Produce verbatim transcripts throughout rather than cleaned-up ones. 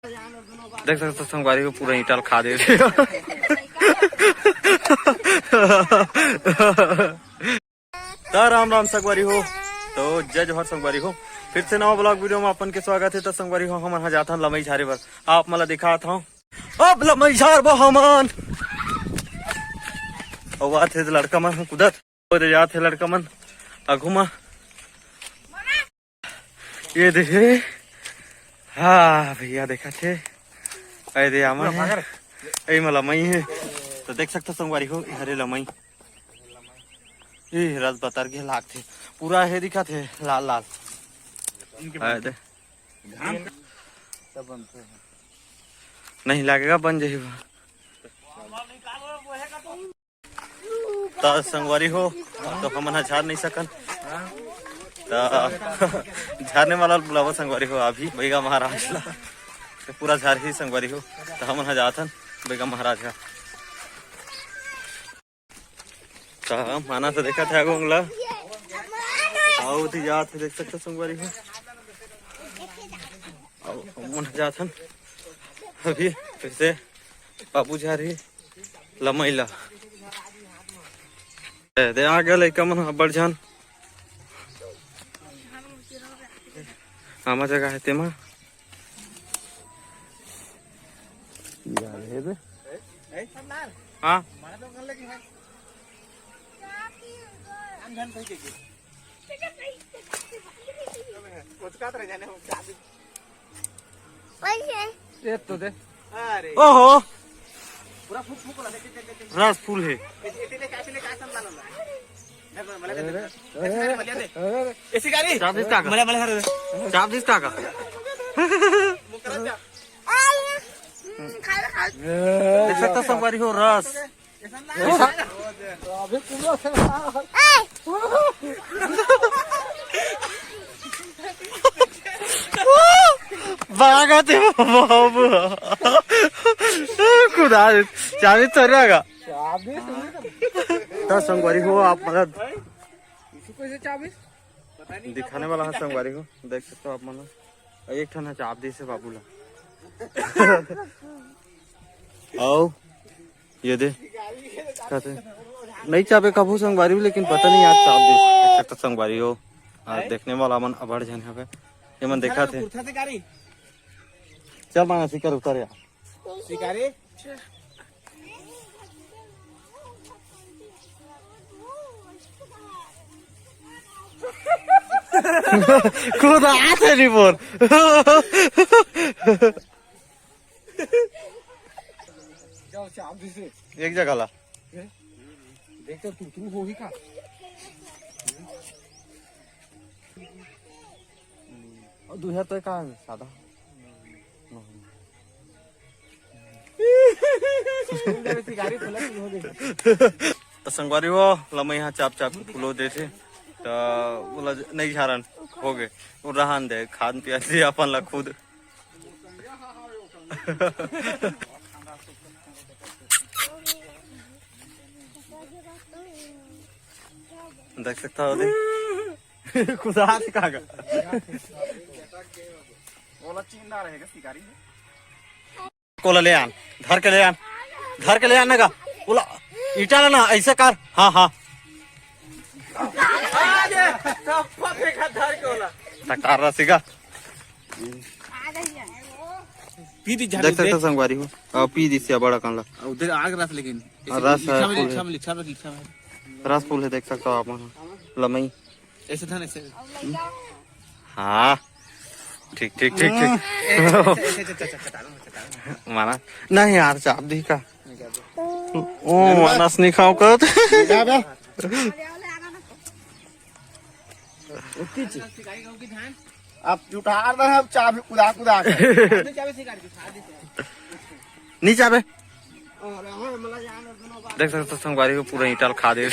देख सकत हो संगवारी हो, पूरा ईंटा ल खा दे। त राम राम संगवारी हो, तो जय जोहार संगवारी हो, फिर से नवा vlog video में अपन के स्वागत है। त संगवारी हो, हमन ह जाथन लमई झारे बर, आप मन ला दिखात हव। अब लमई झारबो हमन। अउ आत हे लड़का मन ह कूदत, ओ दे जात हे लड़का मन आगू मा। ये देखे, हाँ भैया, देखत हे, अरे दे आमन हे, ए मा लमई हे। तो देख सकत हो संगवारी हो, ए हरे लमई, ए रस बतर के लागथे, पूरा हे दिखत हे लाल लाल। अरे दे, नहीं लागेगा, बन जाही। त संगवारी हो, तो हमन ह झार नहीं सकन। त झारने वाला ल बुलावा संगवारी हो, अभी बैगा महाराज ला। तो पूरा झार ही संगवारी हो, तो हमन ह जाथन बैगा महाराज का। त माना तो देखत हे आगू ला। अउ ती जात हे, देख सकत हो संगवारी हो। अउ हमन ह जाथन अभी फिर से बाबू झार ही लमई ला। ए, दे आ गया लइका मन अब्बड़ झन। आमा जगह है तेमा। हाँ। ये तो दे। अरे। ओहो। पूरा फूल, फूल वाला, देख, देख, देख, देख। रस फूल है। इसे, इसे ले, इसे ले, इसे ले, इसे ले, इसे ले। अरे, अरे, अरे, अरे। ऐसी गाड़ी? चाप दिस काका। मले, मले, हरे। चाप दिस काका। मुकरा जा। देख सकत हो संगवारी हो रस। भागत हे बाबू। खुदा, चाबी तो रहेगा। त संगवारी हो, आप मतलब दिखाने वाला है संगवारी हो, देख सकत हो आप मन। एक ठन चाप दिस हे बाबू ला। अउ ये दे। कथे, नहीं चाबे कभू संगवारी हो, लेकिन पता नहीं आज चाप दिस। देख सकत हो संगवारी हो। आज देखने वाला मन अब्बड़ झन हवे। ये मन देखत हे। चल माना शिखर उतर यार। शिकारी? खुद आत हे रिपोर्ट। जाओ, चाप दिस हे। एक जगह ला। देख तो तू, तू होही का? अउ दूसरा तो का सादा। त संगवारी हो, लमई हा चाप चाप के फूलो देथे, त ओला नहीं झारन, हो गे, वो रहन दे, खान पिया दे अपन ला खुद। देख सकत हो, दे। खुदा से कहा गा। ओला चीन ना रहेगा शिकारी। कोला ले आन, धर के ले आन, धर के ले आन ना गा। ओला ईटा ला ना, ऐसे कर। हाँ, हाँ। टकार रहा सीगा। पी दी झाड़ी देख सकते दे। संगवारी हो, अउ पी दी से बड़ा कांदा। उधर आग रस लेकिन। हाँ, रस है, लिच्छा में, फूल लिच्छा है। में, लिच्छा में, लिच्छा में। रस फूल है, देख सकते हो आप वहाँ। लमई। ऐसे था ना, ऐसे। हाँ। ठीक, ठीक, ठीक, ठीक। ऐसे, ऐसे, ऐसे, ऐसे, ऐसे, ऐसे, ऐसे, ऐसे। माना। नहीं यार, चाप दी का। नहीं, चाप दी। ओ, मानस नहीं खाओ कर। क्या बे? ओके जी। आप जुटार रहे हैं, चाबी कुदा कुदा के। नहीं चाबे। देख सकते हो, संगवारी हो पूरा ईंटा ल खा दे।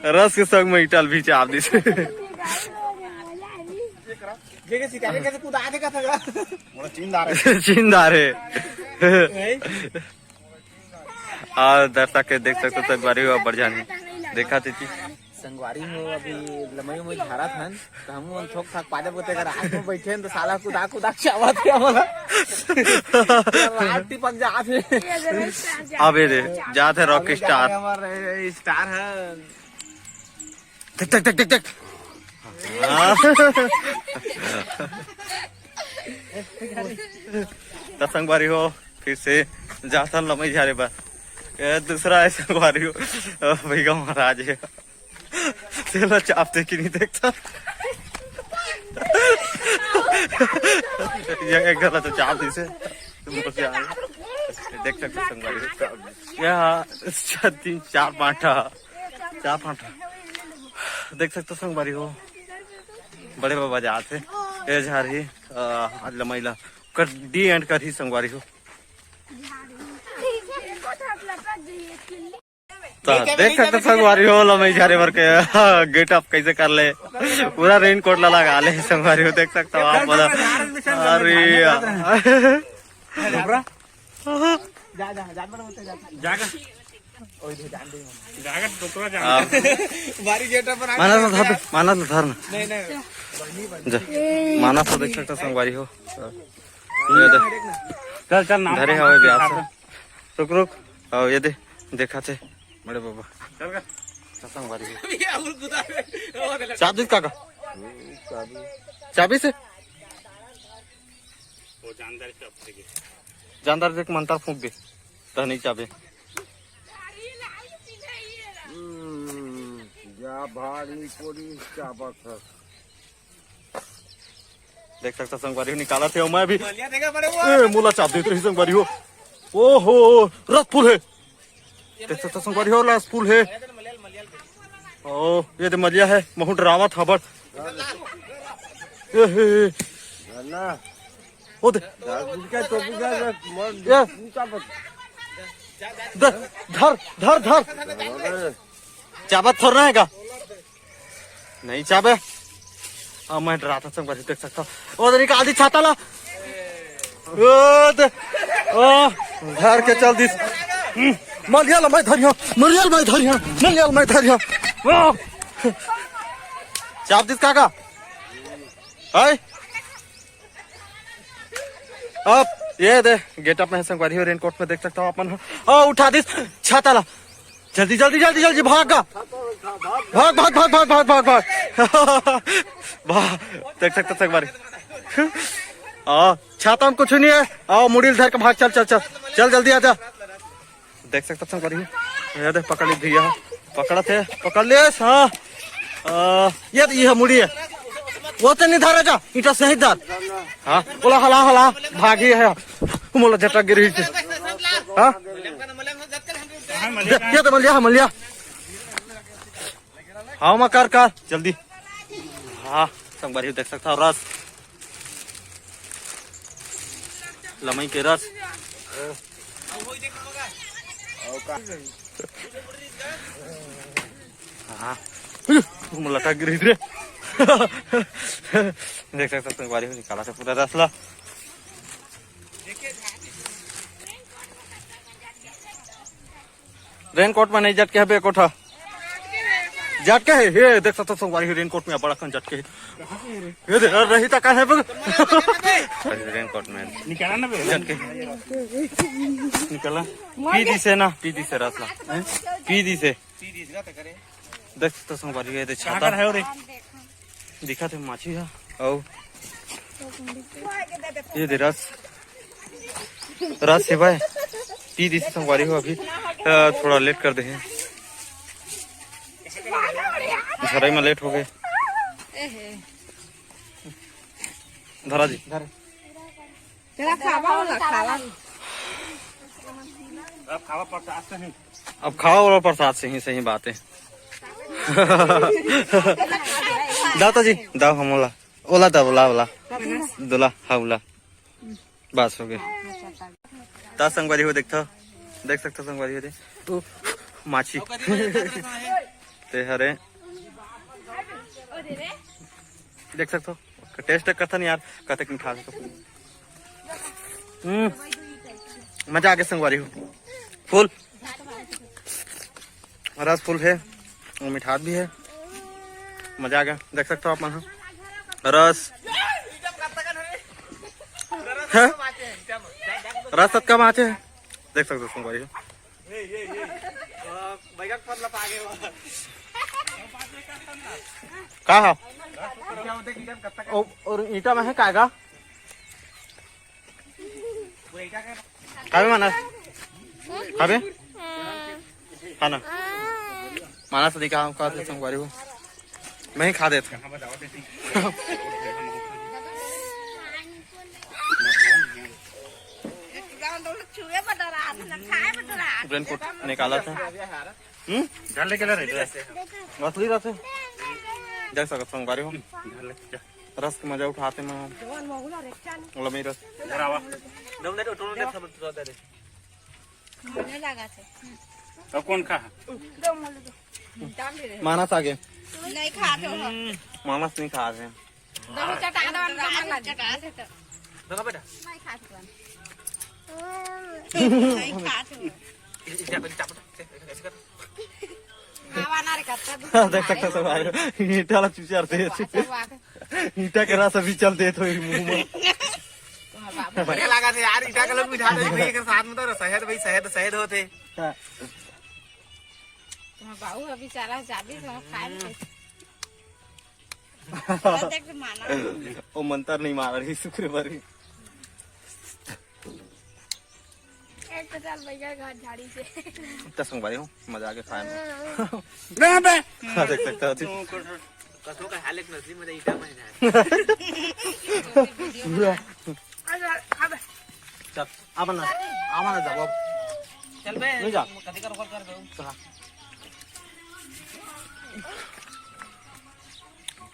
रस के संग में ईंटा ल भी चाप दिस। जे के शिकारी कैसे कुदा के कथा। मोला चिंदा रहे। चिंदा रहे। नहीं। और दर्शक के देख सकते हो, संगवारी हो बढ़िया नहीं देखा थी। संगवारी हो, अभी लमई उमई झारत हन, त हमू मन थोक थाक पादे बोते कर आस में बैठे हन, त साला कुदा कुदा के आवत हे हमला। रात टिपक जात हे। अबे रे, जात हे रॉक स्टार। हमर स्टार हन। देख, देख, देख, देख, देख। हाँ। त संगवारी हो, फिर से जाथन लमई झारे बर। ये दूसरा हे संगवारी हो, भैया महाराज हे। तेला चाप दे कि नहीं देखता। ये एक गला तो चाप दिसे। देख सकते संगवारी हो। ये हाँ, तीन, चार, पाँच ठा। चार, पाँच ठा। देख सकते संगवारी हो। बड़े बाबा जात हे। ये झारही, अ, आज लमई ला कर डी एंड करही संगवारी हो। त देख सकते संगवारी हो, लमई झारे बर के गेटअप कैसे कर ले, पूरा रेनकोट ला लगा ले संगवारी हो, देख सकते हो आप मन। अरे यार। जा, जा, जा, जा, जा। जागा। जागा, टुकड़ा जागा। आप मानस ला धर, मानस ला धर ना। नहीं, नहीं। जा। मानस ला देख सकते संगवारी हो। ये दे। चल, चल, नाम धरे काम हवे करके ब्यास। रुक, रुक। आओ, ये दे। देखा थे। बड़े बाबा। चल का। संगवारी हो। चाबी काका। चाबी से। वो जानदार से अपने के। जानदार देख मंतर फूंक दे। त नहीं चाबे। हम्म, जा भारी कोरी चाबा खा। देख सकता संगवारी हो, निकालत हे, मैं भी। मलिया देखा बड़े वो। ए, मोला चाप देत रही संगवारी हो। ओहो, रस फूल हे। देख सकता संगवारी हो, रस फूल हे। ओ, ये दे मलिया हे, महू डरावत हबड़। ए, हे, हे। ओ दे। दादू का टोपी का मर ये। दे, धर, धर, धर। चाबत थोड़ा ना हे का? नहीं चाबे। अब मैं डरात हंव संगवारी, देख सकता। ओ दे निकाल दी छाता ला। ओ दे। ओ, धर के चल दिस। हम्म, मलिया ला मैं धरिया, मलिया ला मैं धरिया, मलिया ला मैं धरिया। ओ। चाप दिस काका। हाय। अब ये दे, गेटअप में हे संगवारी हो, रेनकोट में देख सकता हो अपन। ओ, उठा दिस छाता ला। जल्दी, जल्दी, जल्दी, जल्दी भाग गा। भाग, भाग, भाग। भाग, देख सकता संगवारी। आ, छाता में कुछ नहीं हे। आओ, मुड़ी ल धर के भाग, चल, चल, चल। चल, जल्दी आ जा। देख सकता संगवारी हो। ये दे, पकड़ ली भैया। पकड़त हे, पकड़ लेस, हाँ। आ, ये तो, ये मुड़ी हे। वो तो नहीं धरा जा, ईटा सही धर। हाँ, बोला हला, हला, भागी हे। मोला झटक गिरी। हाँ? ये, ये तो मलिया, मलिया। हाँ, मैं कर, कर, जल्दी। हाँ, संगवारी हो देख सकता हो, रस। लमई के रस। हाँ। मोला लटक गिरी रे। देख सकता हो, संगवारी हो निकालत हे पूरा रस ला। रेनकोट में नहीं जटके हबे कोठा। जटके हे, हे, देख सकता हो संगवारी हो, रेनकोट में बड़ा कन जटके हे। ये दे, अरे रही ता काहे बग? रेनकोट में निकाला ना बे। जटके। निकाला। पी दिसे ना, पी दिसे रस ला। पी दिसे। देख सकता हो संगवारी हो, ये दे छाता। है रे? दिखा थे माछी हा। आओ। ये दे रस। रस हे भाई। पी दिसे संगवारी हो अभी। अ, थोड़ा लेट कर दे हे। झराई में लेट हो गए। धरा जी। धर। तेला खावा होला, खावा। अब खावा प्रसाद से ही। अब खावा होला प्रसाद से ही, सही बात हे। दाता जी, दाव हमोला। ओला दाव, ओला, ओला। दोला, हाँ, ओला। बस हो गए। त संगवारी हो देखथव, देख सकथव संगवारी हो दे। ओ, माछी। ते हरे। देख सकथव, टेस्ट करथन यार, कतेक मिठास हे। हम्म, मजा आगे संगवारी हो। फुल रस फुल हे, अउ मिठास भी हे। मजा आ गया, देख सकते हो आप मन ह। रस, हैं? रस तक कम आचे, देख सकते हो संगवारी हो। का हा? ओ, और ईटा में है का गा? खाबे मानस? खाबे? खाना। मानस दिखा, हम खाते संगवारी हो। मैं ही खा देता हूँ। रेनकोट निकाला था। हम्म? घर लेके ले रहे थे। असली रहते। देख सकत संगवारी हो। घर लेके जा। रस के मजा उठाते मैं। लमी रस। घर आवा। दम दे, टोटल दे, सब दे दे। मजा लगा थे। अब कौन खा? मानस आगे। नहीं खाते हो। मानस नहीं खा रहे। दही चटा दो, उनका मन लगे। चटा दे तो। दो बेटा। नहीं खाते हो। नहीं खाते हो। जा, जा, जा, जा, ऐसे कर। आवा ना रे करता, देख सकते हो भाई, ईटा ला चुचार दे। ईटा के रस अभी चल दे तो मुंह में। बढ़िया लगा थे यार, ईटा के लोग बिठा दे भाई, एक साथ में तो शहद भाई, शहद, शहद होते। हाँ। तुम्हारा बाबू अभी बेचारा जाबी तो खाए में कैसे? देख के माना। ओ मंत्र नहीं मार रही शुक्रवारी। एक तो चल भैया घर झाड़ी से। इतना संगवारी हो, मजा आ गया खाए में। ना बे। हाँ, देख सकते हो जी। कसो का हाल एक नसली मजा ईटा में है। पूरा। चल, आवा ना, आवा ना जाबो। चल बे, नहीं जा। कभी कर, कर दो। चला।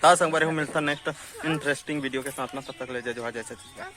ता संगवारी हो, मिलता नेक्स्ट इंटरेस्टिंग वीडियो के साथ में, तब तक ले जय जोहार, जय छत्तीसगढ़।